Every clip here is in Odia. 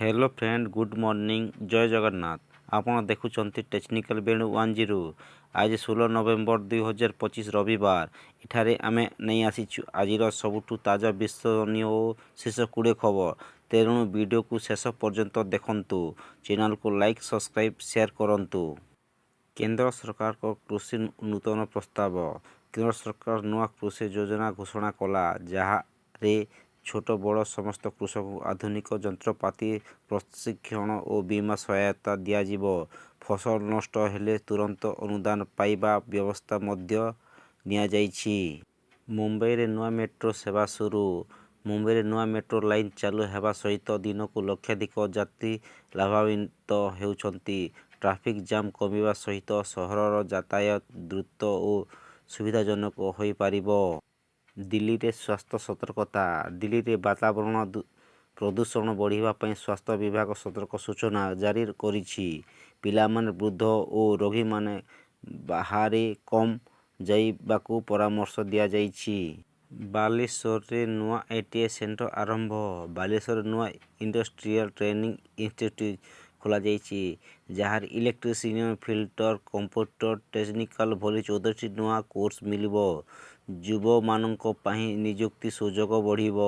ହ୍ୟାଲୋ ଫ୍ରେଣ୍ଡ, ଗୁଡ୍ ମର୍ଣ୍ଣିଂ, ଜୟ ଜଗନ୍ନାଥ। ଆପଣ ଦେଖୁଛନ୍ତି ଟେକ୍ନିକାଲ ବେଣୁ 10। ଆଜି 16 ନଭେମ୍ବର 2025, ରବିବାର। ଏଠାରେ ଆମେ ନେଇ ଆସିଛୁ ଆଜିର ସବୁଠୁ ତାଜା, ବିଶ୍ୱସନୀୟ ଓ ଶୀର୍ଷ 20 ଖବର। ତେଣୁ ଭିଡ଼ିଓକୁ ଶେଷ ପର୍ଯ୍ୟନ୍ତ ଦେଖନ୍ତୁ, ଚ୍ୟାନେଲକୁ ଲାଇକ୍, ସବସ୍କ୍ରାଇବ୍, ସେୟାର କରନ୍ତୁ। କେନ୍ଦ୍ର ସରକାରଙ୍କ କୃଷି ନୂତନ ପ୍ରସ୍ତାବ। କେନ୍ଦ୍ର ସରକାର ନୂଆ କୃଷି ଯୋଜନା ଘୋଷଣା କଲା, ଯାହାରେ ଛୋଟ ବଡ଼ ସମସ୍ତ କୃଷକଙ୍କୁ ଆଧୁନିକ ଯନ୍ତ୍ରପାତି, ପ୍ରଶିକ୍ଷଣ ଓ ବୀମା ସହାୟତା ଦିଆଯିବ। ଫସଲ ନଷ୍ଟ ହେଲେ ତୁରନ୍ତ ଅନୁଦାନ ପାଇବା ବ୍ୟବସ୍ଥା ମଧ୍ୟ ନିଆଯାଇଛି। ମୁମ୍ବାଇରେ ନୂଆ ମେଟ୍ରୋ ସେବା ସୁରୁ। ମୁମ୍ବାଇରେ ନୂଆ ମେଟ୍ରୋ ଲାଇନ୍ ଚାଲୁ ହେବା ସହିତ ଦିନକୁ ଲକ୍ଷାଧିକ ଯାତ୍ରୀ ଲାଭାନ୍ୱିତ ହେଉଛନ୍ତି। ଟ୍ରାଫିକ୍ ଜାମ୍ କମିବା ସହିତ ସହରର ଯାତାୟାତ ଦ୍ରୁତ ଓ ସୁବିଧାଜନକ ହୋଇପାରିବ। ଦିଲ୍ଲୀରେ ସ୍ୱାସ୍ଥ୍ୟ ସତର୍କତା। ଦିଲ୍ଲୀରେ ବାତାବରଣ ପ୍ରଦୂଷଣ ବଢ଼ିବା ପାଇଁ ସ୍ୱାସ୍ଥ୍ୟ ବିଭାଗ ସତର୍କ ସୂଚନା ଜାରି କରିଛି। ପିଲାମାନେ, ବୃଦ୍ଧ ଓ ରୋଗୀମାନେ ବାହାରେ କମ୍ ଯାଇବାକୁ ପରାମର୍ଶ ଦିଆଯାଇଛି। ବାଲେଶ୍ୱରରେ ନୂଆ ଆଇଟିଆଇ ସେଣ୍ଟର ଆରମ୍ଭ। ବାଲେଶ୍ୱରରେ ନୂଆ ଇଣ୍ଡଷ୍ଟ୍ରିଆଲ ଟ୍ରେନିଂ ଇନଷ୍ଟିଚ୍ୟୁଟ ଖୋଲାଯାଇଛି, ଯାହାରେ ଇଲେକ୍ଟ୍ରିସିଆନ, ଫିଟର, କମ୍ପ୍ୟୁଟର ଟେକ୍ନିସିଆନ ଭଳି 14ଟି ନୂଆ କୋର୍ସ ମିଳିବ। ଯୁବମାନଙ୍କ ପାଇଁ ନିଯୁକ୍ତି ସୁଯୋଗ ବଢ଼ିବ।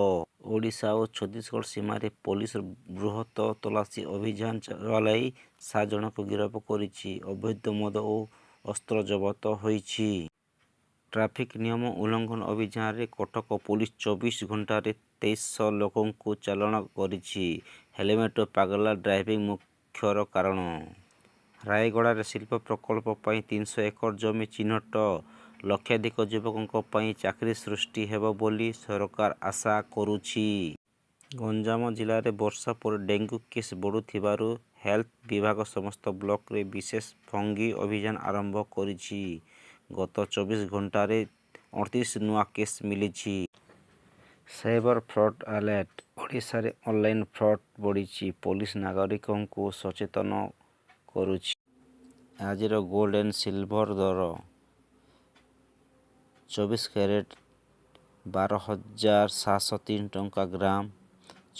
ଓଡ଼ିଶା ଓ ଛତିଶଗଡ଼ ସୀମାରେ ପୋଲିସ ବୃହତ ତଲାସି ଅଭିଯାନ ଚଳାଇ ସାତ ଜଣଙ୍କୁ ଗିରଫ କରିଛି। ଅବୈଧ ମଦ ଓ ଅସ୍ତ୍ର ଜବତ ହୋଇଛି। ଟ୍ରାଫିକ୍ ନିୟମ ଉଲ୍ଲଂଘନ ଅଭିଯାନରେ କଟକ ପୋଲିସ 24 ଘଣ୍ଟାରେ 2300 ଲୋକଙ୍କୁ ଚାଲାଣ କରିଛି। ହେଲମେଟ ଓ ପାଗଳା ଡ୍ରାଇଭିଂ ମୁଖ୍ୟ କାରଣ। ରାୟଗଡ଼ାରେ ଶିଳ୍ପ ପ୍ରକଳ୍ପ ପାଇଁ 300 ଏକର ଜମି ଚିହ୍ନଟ। ଲକ୍ଷାଧିକ ଯୁବକଙ୍କ ପାଇଁ ଚାକିରି ସୃଷ୍ଟି ହେବ ବୋଲି ସରକାର ଆଶା କରୁଛି। ଗଞ୍ଜାମ ଜିଲ୍ଲାରେ ବର୍ଷା ପରେ ଡେଙ୍ଗୁ କେସ୍ ବଢ଼ୁଥିବାରୁ ହେଲ୍ଥ ବିଭାଗ ସମସ୍ତ ବ୍ଲକରେ ବିଶେଷ ଫଗିଂ ଅଭିଯାନ ଆରମ୍ଭ କରିଛି। ଗତ 24 ଘଣ୍ଟାରେ 29 ନୂଆ କେସ୍ ମିଳିଛି। Cyber fraud alert. ଓଡ଼ିଶାରେ ଅନଲାଇନ୍ ଫ୍ରଡ୍ ବଢ଼ିଛି। ପୋଲିସ ନାଗରିକଙ୍କୁ ସଚେତନ କରୁଛି। ଆଜିର ଗୋଲ୍ଡ ଆଣ୍ଡ ସିଲଭର ଦର: 24 କ୍ୟାରେଟ୍ 12,703 ଟଙ୍କା ଗ୍ରାମ,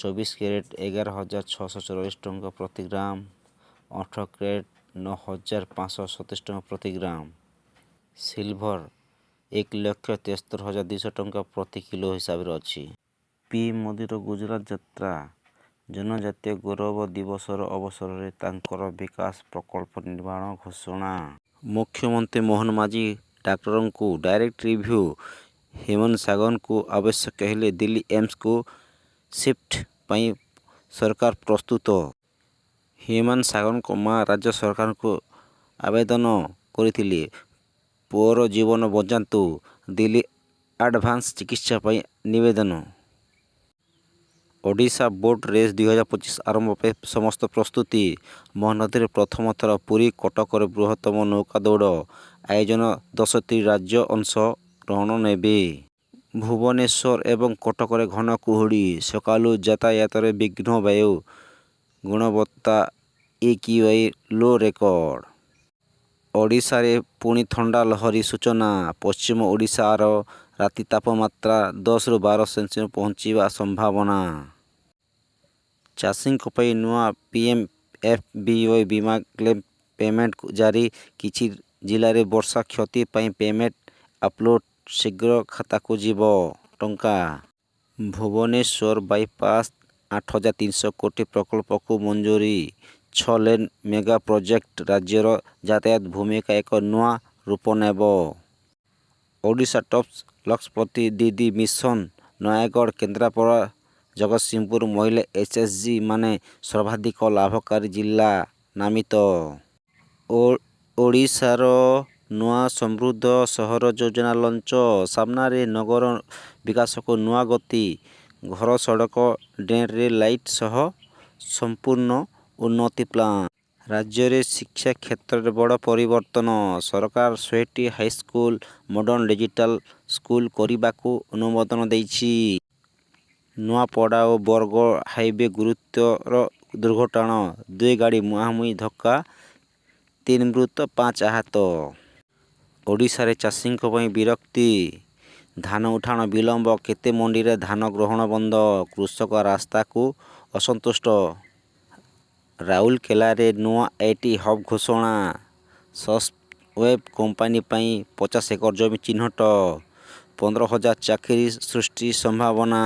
24 କ୍ୟାରେଟ୍ 11,644 ଟଙ୍କା ପ୍ରତି ଗ୍ରାମ, 18 କ୍ୟାରେଟ୍ 9,527 ଟଙ୍କା ପ୍ରତି ଗ୍ରାମ। ସିଲଭର 1,73,200 ଟଙ୍କା ପ୍ରତି କିଲୋ ହିସାବରେ ଅଛି। ପିଏମ୍ ମୋଦିର ଗୁଜରାଟ ଯାତ୍ରା। ଜନଜାତୀୟ ଗୌରବ ଦିବସର ଅବସରରେ ତାଙ୍କର ବିକାଶ ପ୍ରକଳ୍ପ ନିର୍ମାଣ ଘୋଷଣା। ମୁଖ୍ୟମନ୍ତ୍ରୀ ମୋହନ ମାଝୀ ଡାକ୍ତରଙ୍କୁ ଡାଇରେକ୍ଟ ରିଭ୍ୟୁ। ହ୍ୟୁମାନ ସାଗରଙ୍କୁ ଆବଶ୍ୟକ ହେଲେ ଦିଲ୍ଲୀ ଏମ୍ସକୁ ସିଫ୍ଟ ପାଇଁ ସରକାର ପ୍ରସ୍ତୁତ। ହ୍ୟୁମାନ ସାଗରଙ୍କ ମା ରାଜ୍ୟ ସରକାରଙ୍କୁ ଆବେଦନ କରିଥିଲେ, ପୁଅର ଜୀବନ ବଞ୍ଚାନ୍ତୁ, ଦିଲ୍ଲୀ ଆଡଭାନ୍ସ ଚିକିତ୍ସା ପାଇଁ ନିବେଦନ। ଓଡ଼ିଶା ବୋଟ୍ ରେସ୍ 2025 ଆରମ୍ଭ ପାଇଁ ସମସ୍ତ ପ୍ରସ୍ତୁତି। ମହାନଦୀରେ ପ୍ରଥମ ଥର ପୁରୀ କଟକରେ ବୃହତ୍ତମ ନୌକା ଦୌଡ଼ ଆୟୋଜନ, 10ଟି ରାଜ୍ୟ ଅଂଶ ଗ୍ରହଣ ନେବେ। ଭୁବନେଶ୍ୱର ଏବଂ କଟକରେ ଘନ କୁହୁଡ଼ି, ସକାଳୁ ଯାତାୟାତରେ ବିଘ୍ନ। ବାୟୁ ଗୁଣବତ୍ତା ଏକ୍ୟୁଆଇ ଲୋ ରେକର୍ଡ। ଓଡ଼ିଶାରେ ପୁଣି ଥଣ୍ଡା ଲହରୀ ସୂଚନା। ପଶ୍ଚିମ ଓଡ଼ିଶାର ରାତି ତାପମାତ୍ରା 10ରୁ 12 ସେଲସିୟସ ପହଞ୍ଚିବା ସମ୍ଭାବନା। ଚାଷୀଙ୍କ ପାଇଁ ନୂଆ ପିଏମଏଫବିୱାଇ ବୀମା କ୍ଲେମ ପେମେଣ୍ଟ ଜାରି। କିଛି ଜିଲ୍ଲାରେ ବର୍ଷା କ୍ଷତି ପାଇଁ ପେମେଣ୍ଟ ଅପଲୋଡ, ଶୀଘ୍ର ଖାତାକୁ ଯିବ ଟଙ୍କା। ଭୁବନେଶ୍ୱର ବାଇପାସ 8300 କୋଟି ପ୍ରକଳ୍ପକୁ ମଞ୍ଜୁରୀ। ଛଅ ଲେନ୍ ମେଗା ପ୍ରୋଜେକ୍ଟ ରାଜ୍ୟର ଯାତାୟାତ ଭୂମିକା ଏକ ନୂଆ ରୂପ ନେବ। ଓଡ଼ିଶା ଟପ୍ସ ଲକ୍ଷପତି ଦିଦି ମିଶନ। ନୟାଗଡ଼, କେନ୍ଦ୍ରାପଡ଼ା, ଜଗତସିଂହପୁର ମହିଳା ଏସ୍ଏଚ୍ଜି ମାନେ ସର୍ବାଧିକ ଲାଭକାରୀ ଜିଲ୍ଲା ନାମିତ। ଓଡ଼ିଶାର ନୂଆ ସମୃଦ୍ଧ ସହର ଯୋଜନା ଲଞ୍ଚ। ସାମ୍ନାରେ ନଗର ବିକାଶକୁ ନୂଆ ଗତି। ଘର, ସଡ଼କ, ଡ୍ରେନରେ ଲାଇଟ୍ ସହ ସମ୍ପୂର୍ଣ୍ଣ ଉନ୍ନତି ପ୍ଲାନ୍। ରାଜ୍ୟରେ ଶିକ୍ଷା କ୍ଷେତ୍ରରେ ବଡ଼ ପରିବର୍ତ୍ତନ। ସରକାର 100ଟି ହାଇସ୍କୁଲ ମଡର୍ଣ୍ଣ ଡିଜିଟାଲ ସ୍କୁଲ କରିବାକୁ ଅନୁମୋଦନ ଦେଇଛି। ନୂଆପଡ଼ା ଓ ବରଗଡ଼ ହାଇୱେ ଗୁରୁତର ଦୁର୍ଘଟଣା। ଦୁଇ ଗାଡ଼ି ମୁହାଁମୁହିଁ ଧକ୍କା, ତିନି ମୃତ, ପାଞ୍ଚ ଆହତ। ଓଡ଼ିଶାରେ ଚାଷୀଙ୍କ ପାଇଁ ବିରକ୍ତି। ଧାନ ଉଠାଣ ବିଳମ୍ବ, କେତେ ମଣ୍ଡିରେ ଧାନ ଗ୍ରହଣ ବନ୍ଦ। କୃଷକ ରାସ୍ତାରୋକ ଅସନ୍ତୋଷ। ରାଉରକେଲାରେ ନୂଆ IT hub ଘୋଷଣା। ସଫ୍ଟୱେର୍ କମ୍ପାନୀ ପାଇଁ 50 ଏକର ଜମି ଚିହ୍ନଟ। 15,000 ଚାକିରି ସୃଷ୍ଟି ସମ୍ଭାବନା।